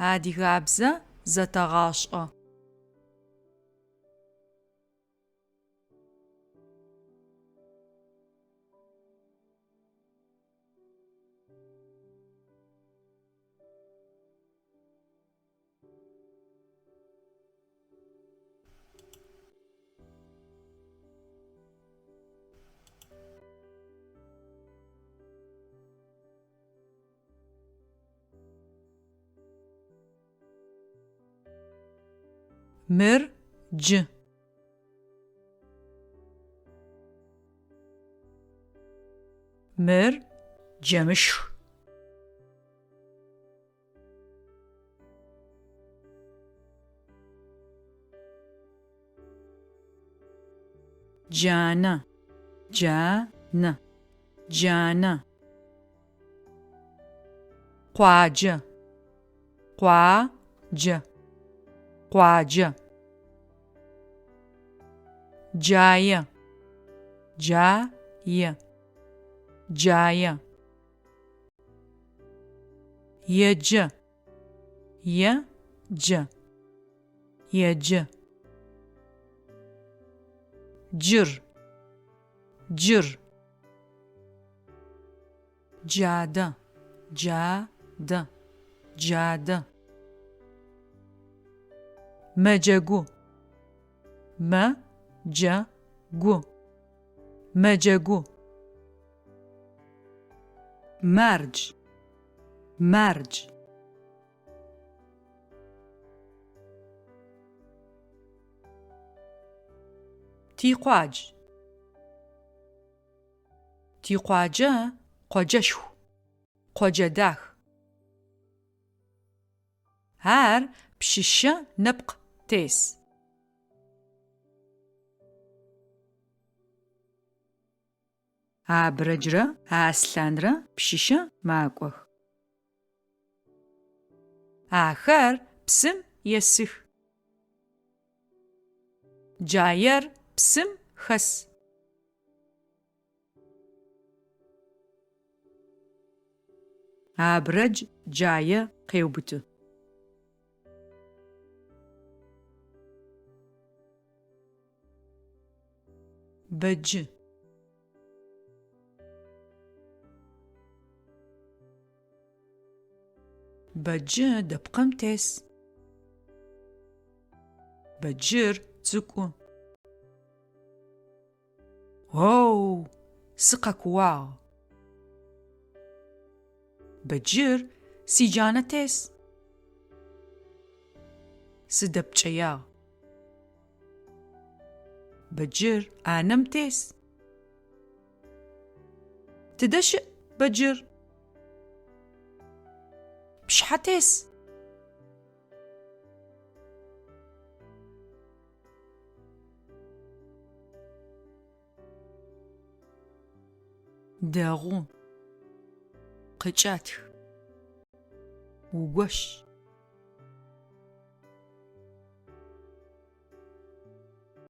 Адыгабзэ зэтэгъашӏэ. Мыр джы. Мыр джэмышх. Джанэ, джанэ, джанэ. Къуаджэ, къуаджэ, къуаджэ. Джае, джае, джае. Еджэ, е-джэ, еджэ. Джыр, джыр. Джадэ, джадэ, джадэ. Мэджэгу, мэ-джэ-гу, мэджэгу. Мардж, мардж. Тикъуадж. Тикъуаджэ къоджэшху, къоджэ дах. Ар Пщыщэ нэпкъ тес. Абрэджрэ Аслъанрэ Пщыщэ макӏох. Ахэр псым есых. Джаер псым хэс. Абрэдж джае къеубыты. Бэджы. Бэджы дэпкъым тес. Бэджыр цӏыкӏу. Оу, сыкъэкууагъ! Бэджыр сиджанэ тес. Сыдэпкӏэягъ. Бэджыр ӏанэм тес. Тыдэ щыӏ бэджыр? Пшъхьэ тес. Дэгъу. Къыкӏэтх. Угощ.